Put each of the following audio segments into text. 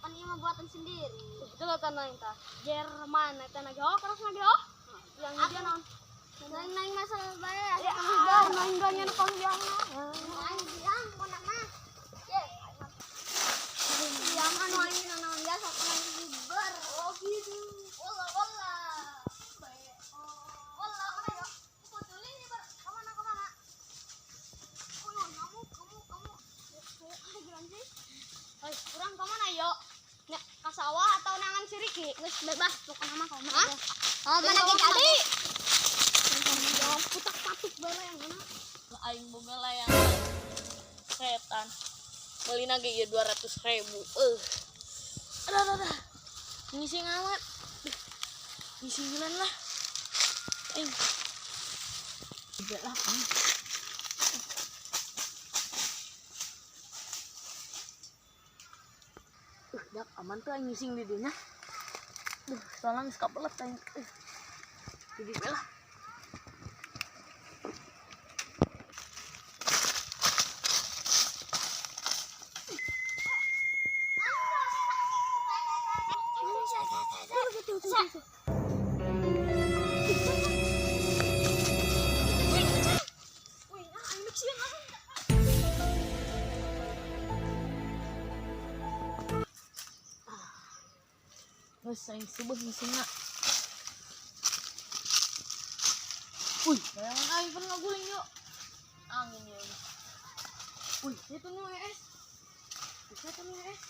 Pan ieu mah buatan sendiri. Itu lah tanah yang tah. Jerman eta na ge, oh, keras na ge, oh. Yang dia naon? Lain lain masalah bayar. Ya, ah, main ganya nu panggiangna. Aing bilang pokona mah. Ye. Yang anu aing naon biasa pokona ber. Oh gitu. Wala wala. Wala mana yo? Putuli ini ber. Kemana kemana? Oh, kamu kamu kamu. Oi, urang ka mana yo? Nya ka sawah atau nangan si Riki? Geus bebas pokona mah kamu. Hah? Oh, mana ge tadi? Jawab putak patuk bae yang mana? Aing boga layangan setan. Meulina ge ieu 200.000. Aduh, aduh, aduh. Ngising amat. Duh, ngising lah. Aing. Tidak lah, aing. Dak aman tuh aing ngising di dinya. Duh, soalnya geus kabelet aing. Jadi we lah. Wih, nah aing sieun lah. Geus aing subuh ngisingna. Wih, layangan aing pernah ngaguling yuk. Angin ya ini. Wih, itu nu es. Itu nu es.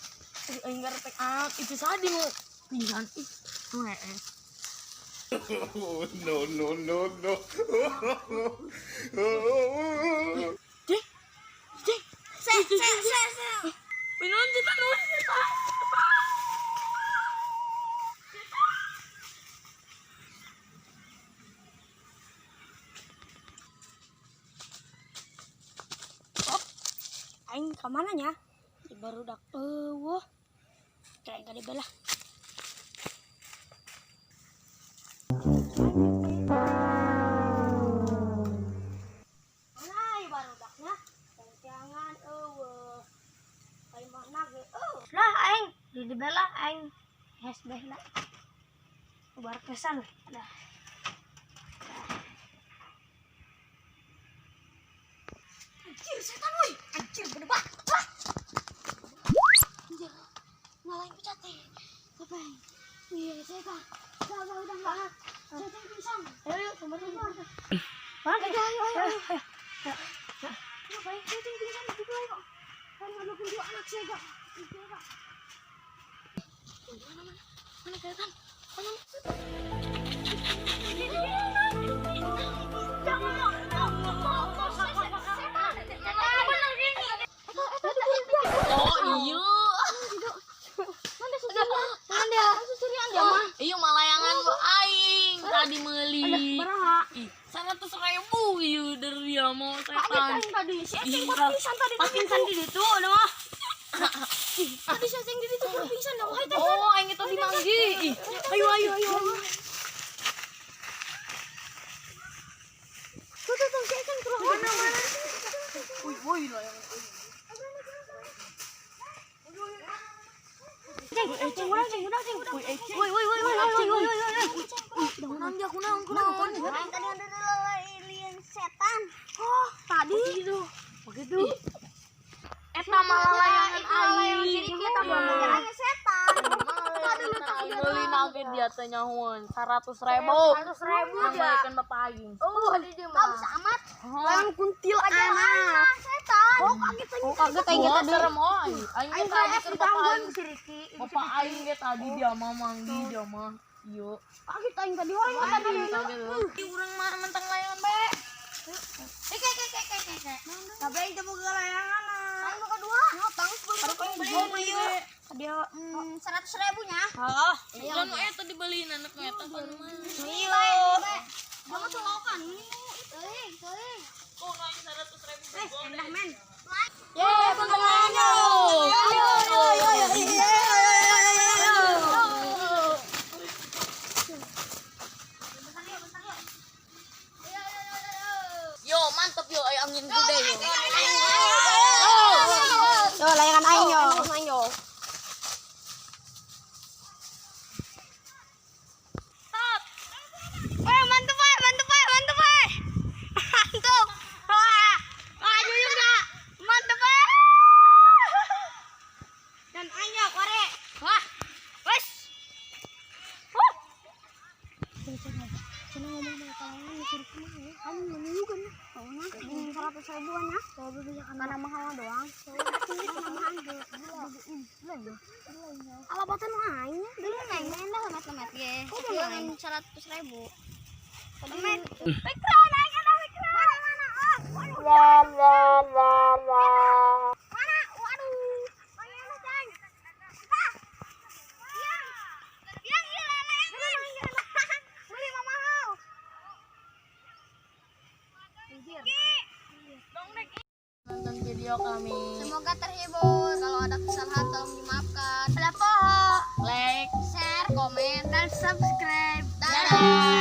Ih, aing garetek amat. Itu sadi nu pingsan. Ih, nu es. Oh, no, no, no, no. Cek. Cek. Se se se se. Minum cita nu cita. Aing ka mana nya? Di barudak eueuh. Aing ka dibelah. Mana ieu barudaknya? Jangan eueuh. Aing mana ge eueuh. Lah aing di dibelah aing hes beh lah. Ubar kesan lah. Anjir setan woi. Anjir berdebak. Wah. Anjir. Ngalahin pecat teh. Apa? Iya, setan. Udah, udah, udah enggak. Setan pingsan. Ayo, yuk, sama sama. Mana? Ayo, ayo, ayo. Ayo. Ngapain setan pingsan di situ ayo. Kan ada kunci anak saya, Kak. Itu, Kak. Mana mana? Mana setan? Mana? Jangan. Oh, iya. Mana susurian? Mana susurian dia mah? Iya, malayangan bu aing tadi meuli. Baraha. Ih, 100.000 ieu dari dia mau Kaget setan. aing tadi. Si Eceng Ih, baru pingsan tadi pas pingsan di situ, udah mah. Ih, tadi si Eceng di situ baru pingsan dah. Hai, Oh, aing itu dimanggi. Ih, ayo ayo ayo. Tuh, tuh, tuh, si Eceng tuh. Mana mana? Wih, wih layangan. Ceng, ceng, udah, ceng, udah, ceng. Woi, woi, woi, woi, woi, woi, woi. Kunaon dia kunaon kunaon. Aing tadi ada lilin setan. Oh, tadi. Begitu. Begitu. Eta malah layangan Layangan aing. si Riki eta mah ngejar aing setan. Aing meuli nage dia teh nyahoan 100.000. 100.000 dia. Nambahkeun bapak aing. Oh, bagus amat. Layangan kuntilanak. Setan. Oh, kaget aing. Oh, kaget aing Wah, tadi. serem oh aing. Aing ge Aing tadi kayak keur bapak ditangguhan aing. si Riki. Bapak aing ge tadi dia mah manggi dia mah. Iya. Kaget aing tadi orang mah tadi. Ih, urang mah mentang layangan bae. Tapi aing teh boga layangan. Aing boga dua. Beli Beli Dia 100.000 nya. Hah, kan nu eta dibeliin anak nu eta kan mah. Iya. Jangan solokan. Teuing, teuing. Oh, nu aing 100.000 Eh, endah men. Ye, mentang layangan yo. Ayo, ayo, ayo, ayo. Yo, mantep yo, ayo angin gede yo. Yo, layangan aing yo. Aing yo. 100 ribuan ya. Karena mahal doang. Mahal. Ala batan aing nya. Dulu neng dah lemet-lemet ge. Ngan 100 ribu. Lemet. Mikro naik ada mikro. Mana mana? Ah, waduh. Mana? Waduh. Mana cang? Ah. Yang. Yang ieu layangan. Beli mah mahal. Anjir. Nonton video kami. Semoga terhibur. Kalau ada kesalahan tolong dimaafkan. Like, Like, share, komen, dan subscribe. Dadah. Dadah.